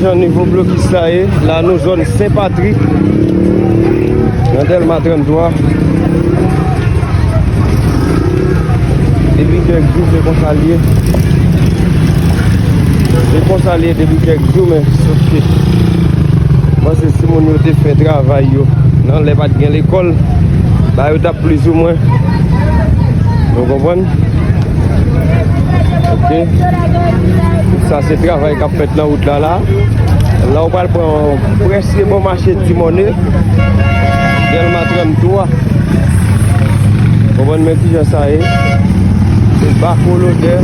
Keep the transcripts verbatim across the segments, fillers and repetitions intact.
Jan nivo blokis la ye, la nou zòn Sen Patrik, nan Dèlma tranntwa. Depi kèk jou, se konsa l ye. Se konsa l ye depi kèk jou, men sòf ke m panse si moun yo te fè travay yo nan lè pa t gen lekòl, ba yo t ap plizoumwen. Nou konprann? Ok. Sa se travay k ap fèt nan wout la la. La ou pral pran prèske bò mache Dimòne. Dèlma tranntwa. Konprann men kijan sa ye. Se Bako Lodè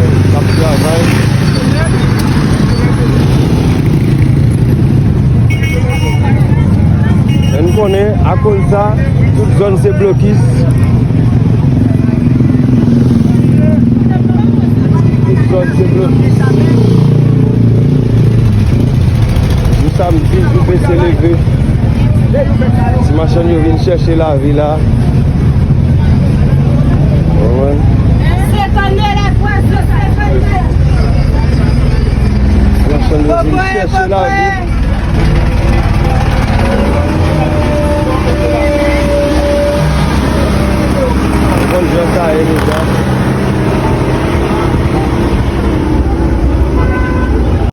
k ap travay. Men n konnen, akoz sa, tout zòn se blokis. Tout zòn se blokis. Jou samdi, jou bese leve. Ti machann yo vin chèche lavi la. Konprann? Ti machann yo vin chèche lavi.